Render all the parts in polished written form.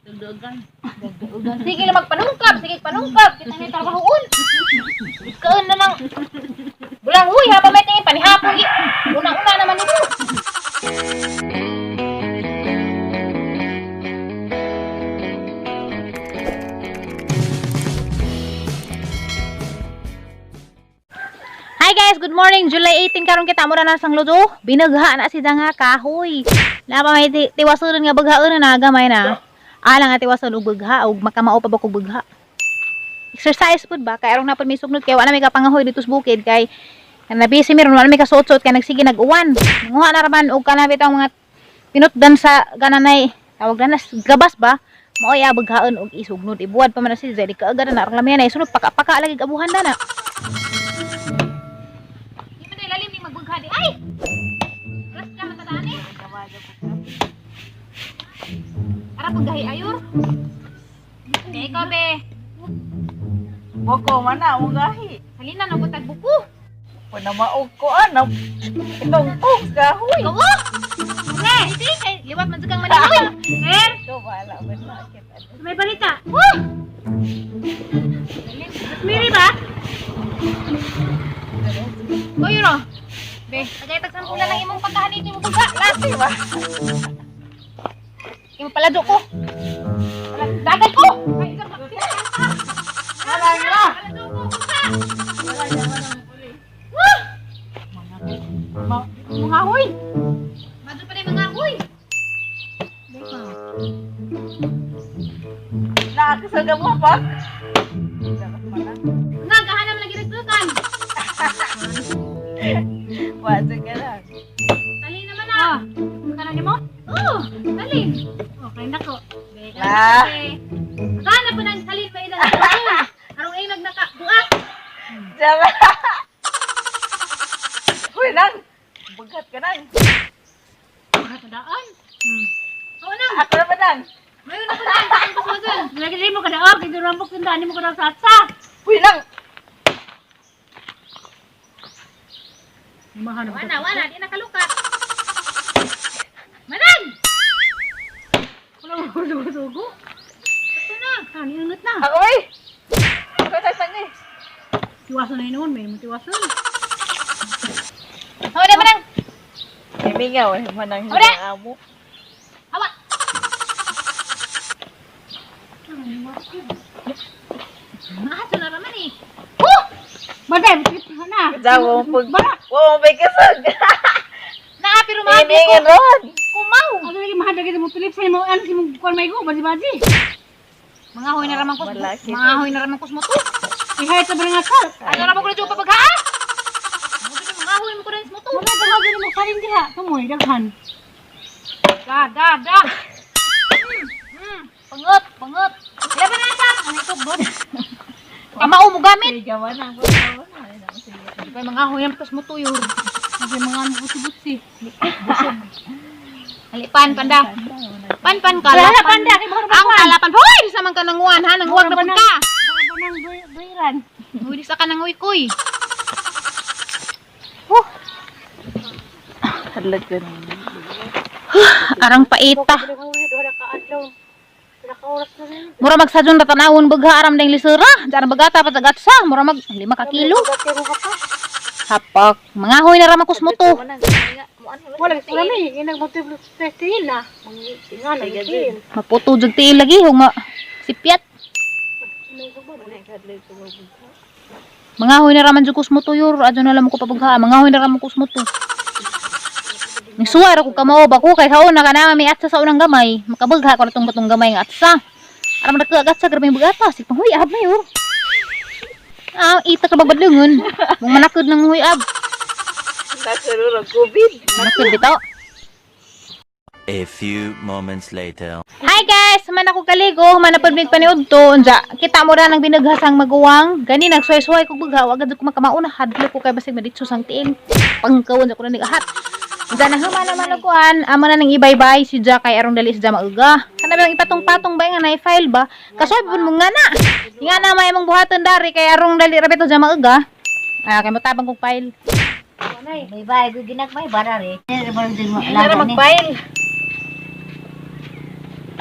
Dugdugan. Sige lang magpanungkab, sige panungkab. Kita na trabahoon. Ikaon na lang. Bulang huy, haba may tingin panihapon. Una-una naman ito. Hi guys, good morning. July 18 karon kita mo na sang luto. Binagha na si nga kahoy. Napa may tiwason nga baghaon na gamay na. Alang nga tiwason og bagha og makamao pa ba kog bagha. Exercise pud ba kay arong napod may sugnod kay wala may kapangahoy dito sa bukid kay nabisi meron wala may kasuot-suot kay nagsige nag-uwan. Nanguha na raman og kana bitong mga pinutdan sa gananay tawag na gabas ba maoy abaghaon og isugnod ibuwad pa man na si Zed kaagad na arang lamian ay sunod paka-paka lagi abuhan na na. Di man lalim ni magbugha di ay. Ras ka man tadaan eh. Ara paggahi ayor. Kay ikaw be. Boko man na, mo gahi. Halina na butag buko. Panamaog ko ana. Itong kong kahoy. Ikaw oh. Ne, di kay liwat man jud kang maninoy. Er, Ito wala ba sakit. may balita. Oh. Miri ba? Koy ro. Be, tagay tag sampu na lang imong pagkahanit imong bugha. Last Di ba? Imo palado ko. Dagat ko. Ay, Wala na. Palado ko. Bugha. Wah! Mga huy. Madto pa rin mga huy. Nakakasaga mo pa. Nga gahanam lagi nagtukan. Wala ka lang. Tali naman ah. Kanan nimo? Oo, salin. Okay na ko. Ah. Sana po nang salin pa ilang taon. Arong ay nagnakabuak. Diyan. Huy nang. Bugat ka nang. Daan. Oo nang. Ako na ba nang? Mayon na po daan. Ang paswagan. Lagi mo kada og kay rambok tinda ni mo kada sa atsa. Huy nang. Mahano. Wala, wala. Di nakalukat. Manang! Wala mo sugo. Ito na. Ani ingat na. Ako ay. Ako tayo sangi. Tiwason na noon, may mo tiwason. Hawa na, Manang. Himingaw eh manang Ore! amo. Hawa. Mahato na raman eh. Huh! Bantay na. Jawo pag. Bara. Wow, may kasag. Naa, pero maabi ko. Hiningan ron. Kumaw. Ano lagi mahadlok mo Philip sa imo ano si mo kuan may go baji baji. Mga hoy na raman ko. Malaki. Mga hoy na raman ko mo to. Ihay sa barang atsal. Ano raman ko na pa pagha? Mga hoy mo ko rin mo to. Wala ba lagi mo karin diha? Tumoy daghan. Da, da, da. Pangot, pangot. Kaya ba nasa? Ano ito, bud? Kamao mo gamit. Sige, manang. May mga hoy na mo to yun. Kasi mga butsi-butsi. Halipan, panda. Pan, pan, kalapan. Wala panda kay mga Ang kalapan. Hoy, di sa man ka nanguan ha, nanguwag na pud ka. Mga nang duiran. Hoy, di sa ka nanguwi koy. Hadlok ka nang. Arang paita. Wala ka adlaw. Wala ka oras na rin. Mura magsadyon ra tanawon bagha aram ding lisura. Diyan bagata pa sa mura mag 5 ka kilo. Hapak. Mga hoy na ra makos mo to. Wala wala mi inag mo tiil na. Nga na tiil. Maputo jud tiil lagi hug ma sipyat. Mga hoy na raman jud kusmo to yor, adyo na lang ko pabagha. Mga hoy na raman kusmo to. Nisuway ra ko kamao ba ko kay kaon na kana may atsa sa unang gamay. Makabagha ko na tong batong gamay nga atsa. Aram na ka atsa grabe bagata sig panghuy ab na yor. Ah, ita ka babadlungon. Mong manakod ng huy ab. Nakaruro COVID. Manakod bitaw. A few moments later. Hi guys, man ako kaligo, man na mig paniud to. Unja, kita mo ra nang binaghasang maguwang. Gani nagsuway-suway kog bugha, wa gud ko makamauna hadlok ko kay basig maditso sang tiil. Pangkawon sa ko na nagahat. Unja na human naman ako an, amo na nang ibaybay si Ja kay arong dali si Ja mauga. Kana bang ipatong-patong ba nga na file ba? Kasoy pud mo nga na. Nga na may imong buhaton dari kay arong dali ra bitaw Ja mauga. Ah, kay motabang kog file. Bye bye, ko ginagmay bara re. Nara mag-file.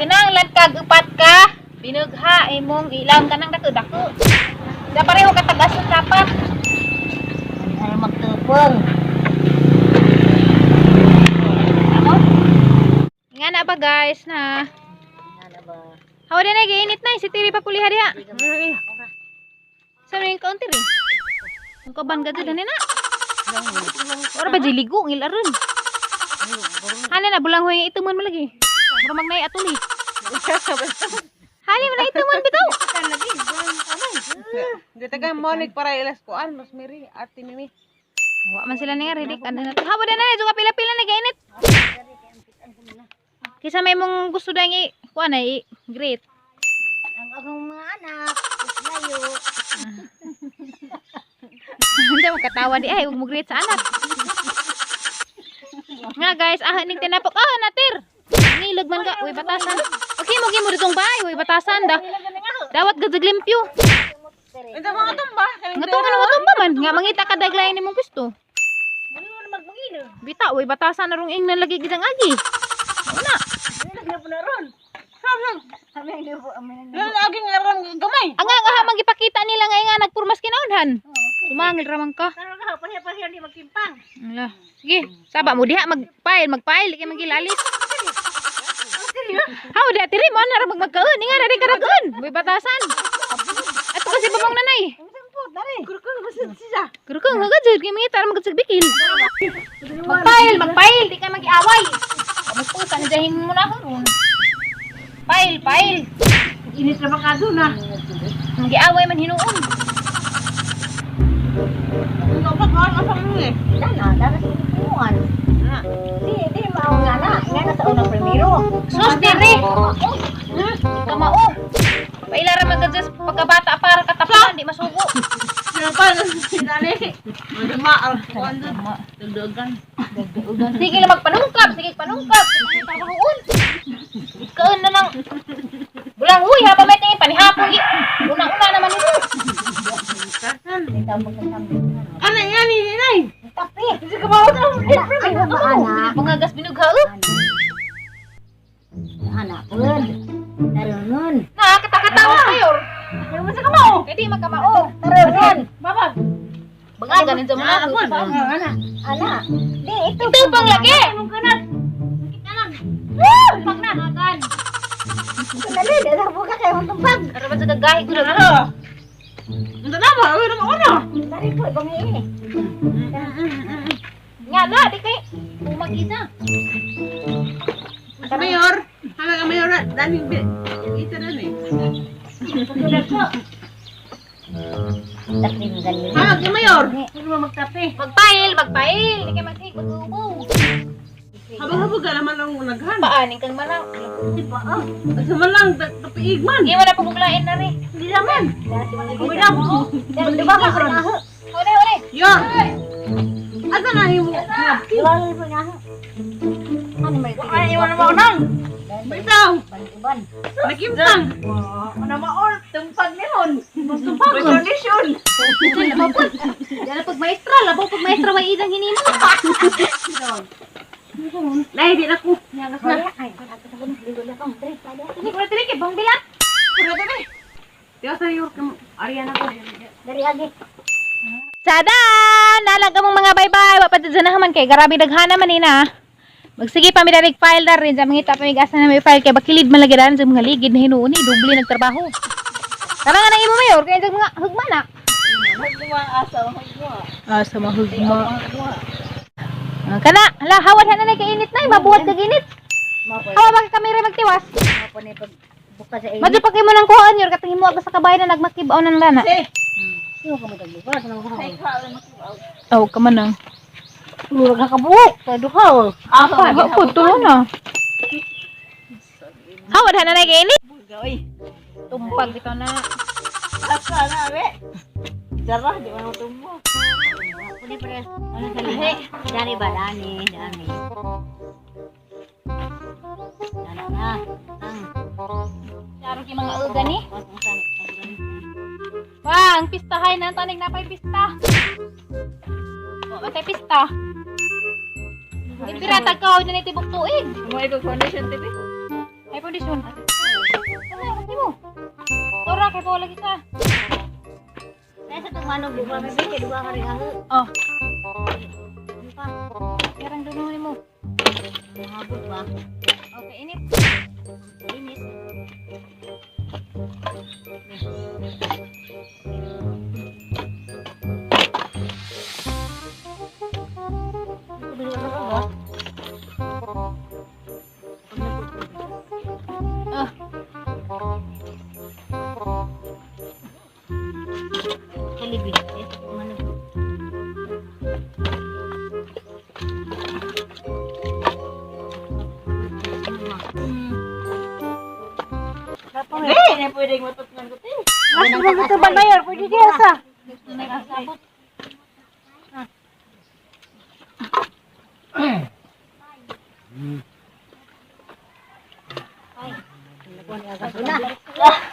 Kinahanglan kag upat ka binugha imong ilam kanang dako-dako. Da pareho ka tagason dapat. Ano magtupong? Ano? Nga na ba guys na? Ano ba? Hawa din ay giinit na eh. Si Tiri pa puliha diha. Sa rin kaunti rin. Ang kaban ka dyan na. Ora ba jiligo ngilaron. Hana na bulang hoy nga itumon mo lagi. Mura magnay atuli. Hali mo na itumon bitaw. Dito ka monig para ilas kuan, mas miri ate Mimi. Wa man sila nga ready kan na. Hawa din na juga pila-pila na gainit. Kisa may mong gusto dang i kuan ay great. Ang akong mga anak, layo. Hindi mo katawa di ay, huwag mo great sa anak. Nga guys, ah ning tinapok. Ah, natir. Ngilog man ka, uy batasan. Okay mo gimo ditong bahay, uy batasan da. Dawat gadzag limpyo. Ito mga tumba. Nga tong ano tumba man, nga mangita ka daglayan nimong pisto. Bita, uy batasan na rong ingnan lagi gidang agi. Una. Laging aram gamay. Ang nga nga gipakita nila nga nga nagpurmas kinaunhan. Tumangil ramang ka. Karon ka pahiya-pahiya di magtimpang. Ala. Sige, saba mo diha magpile, magpile di kay magilalis. Haw da tiri mo na ra magmagkaon, inga na di karagon. May batasan. Ato kasi babong nanay. Kurkong hagad jud kay mangita ra magsagbikil. Magpile, magpile, di ka magiaway. Kamusta na jahin mo na karon. Pile, pile. Init na baka doon ah. Magiaway man hinuon. Dapat mo ang asang eh. Dana, dana sa upuan. Di, di, mao nga na. Nga na sa unang primero. Sus diri. Kamao. Paila ra magadjas pagkabata para katapusan di masugo. Sino pa? Dali. Madama ang kuan doon. Dagdagan. Sige lang magpanungkap, sige panungkap. Sige trabahoon. Ikaon na nang bulang huy ha pa may tingin panihapon gi. Una-una naman ito. Ano yan ni Nay? Tapi. Ano ba anak? Pangagas binugha oh. Anak pun. Tarungon. Na katakatawa kayo. Sa kamao. Kay di magkamao. Tarungon. Babag. Banga ganin sa mga Anak. Anak. Di, ito. Ito pang lagi. Anong kanat? Kanan. Tumpag na. Nagan. Dali, dali, buka kayo mong tumpag. Ara ba sa gagahi ko na. Ito na ba? Ano mo una? Dari po, ibang ini. Nga na di kay pumagisa. Mas mayor. Halaga mayor na. Dali ito na ni. Tapi ganyan. Halaga mayor. Hindi mo magtapi. Magpail, magpail, di kay magsig mag-ubo. Habang-habang ka naman ang naghan. Paaning kang manaw. Asa man lang tapiig man. Hindi mo na paguglain na rin. Hindi naman. Di ba ka karon? Huli, huli. Yor. Asa na yung Iwan mo na. Ano may Ay, iwan mo nang. Bitaw. Uban. Nakimpang. Ano maol? Tumpag nihon. Tumpag. Condition. Yan ang pagmaestra, labaw pagmaestra may idang hinimo. Nay, di na ko. Ay, Hindi ko na tinik, bang bilat. Tiyo sa yor kam Ariana ko. Dari agi. Sada! Nalang kamong mga bye-bye. Wapatid dyan na man kay garabi daghana man ina. Magsige pa mi darig file na rin. Sa mga ita pa mi gasa na may file kay bakilid man lagi daan sa mga ligid na hinuon ni doble nagtrabaho. Tara nga nang imo mayor kay sa mga hugma na. Hugma asa hugma. Asa mahugma. Ah, kana, hala hawad na na kay init na, mabuhat kag init. Hawa ba kamera magtiwas? Ako na pag buka sa inyo. Madyo pa kay mo nang kuhaan yor katong himo sa kabay na nagmakibaw nang lana. Sino ka magbuka? Sino ka Aw ka man ang. Murag ka kabuok. Paduha. Apa, wa po tulo na. Hawad na na kay init. Tumpag ito na. Asa na be. Jarah di man tumbo. Pwede pa ano sa lihi? Dani ba dani? Dani. Dani na. Ang Klaro kay mga ugan ni. Wah, ang pistahay na tanig na pa'y pista. Wa man tay pista. Di pirata ka na ni tibok tuig. Mo ikaw foundation TV. Ay Ay, kondisyon. Ay, mo. Tora, kay pa lagi ka. Kaya sa tugmanog, di ba may bigay, di ba ka rin ako? Oh, Ano pa? karang dunuhon mo. Mahabot ba? Okay, init. Init. Oh. Kalibig. Eh, manag. Hindi, na pwedeng matutnan ko te. Mas magtuban mayor, pwede diya sa.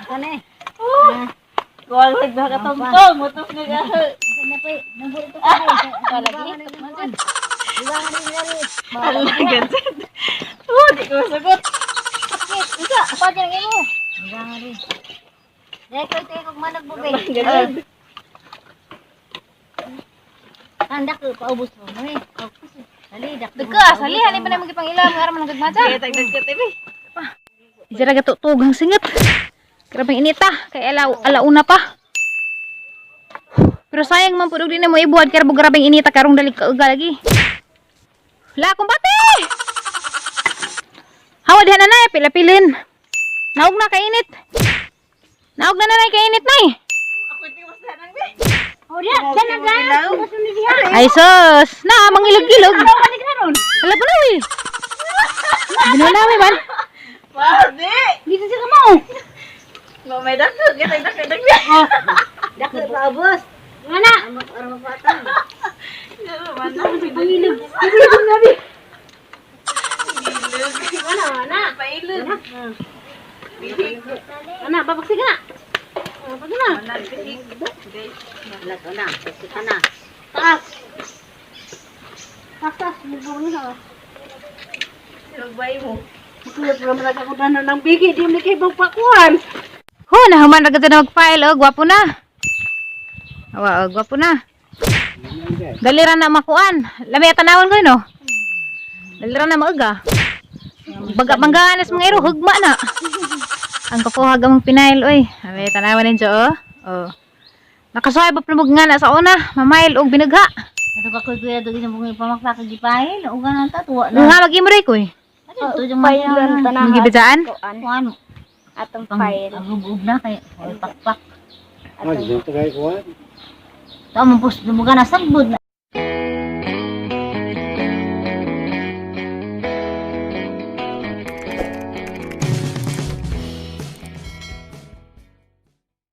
Ano eh? Kuwag lang ba katongtong, mutok na ka. Ano pa eh? Nabulot ko pa eh. Alagan. Oh, di ko masagot. Isa, pa dyan ang imo. Dahil ko ito kung manag mo ba? Ganun. Tanda ko, paubos mo. Mami, Dali, dak. Dagka, sali, halin pa na magipang ilam, nga raman ang gagmadya. Kaya tagdag ka te. Dira gatutug ang singot. Grabe ang inita, kay ala alauna pa. Pero sayang man pud og di na mo ibuhat kay grabe ang inita karong dali ka lagi. La kumbate. Hawa diha na nay, pila-pilin. Naog na kainit. Naog na nanay kainit nay. Ako tiwas na nang be. Oh, diya. Diyan na, diyan. Ay sus, na mangilog-ilog. Hala pa na eh. Binulawi man. Pwede. Dito siya ka mo. Mamay dako, kaya tagdag tagdag. Dak ko, paubos. Mana? Ano pa Pailog. Ana, ana. Pailog. Ana, babaksig na. Pag na. Managpihig. Guys. Wala na. Ka na. Taas. Taas, taas. Mubong na. Sinugbay mo. Makulot ra man ako na ng bigi, di mo kay pakuan. Ho, nahuman ra na mag-file og gwapo na. Awa, og gwapo na. Dali ra na makuan. Lami tanawon ko no. Dali ra na maaga. Baga banggaan as mga iro hugma na. Ang kakuha gamong pinail oy. Ami tanawan ninyo oh. Oh. Nakasuhay pa pramog nga na sa una, mamail og binagha. Ato ka kuy kuya dugay sa bungay pamakpak gipahil. Uga na ta tuwa na. Nga mag-imroy ko eh. Ano to yung mga Magibidaan. kuan Atong pang agub na kay oy pakpak. Ah, dito tayo kuha. Tao mo pus dumuga na sagbod na.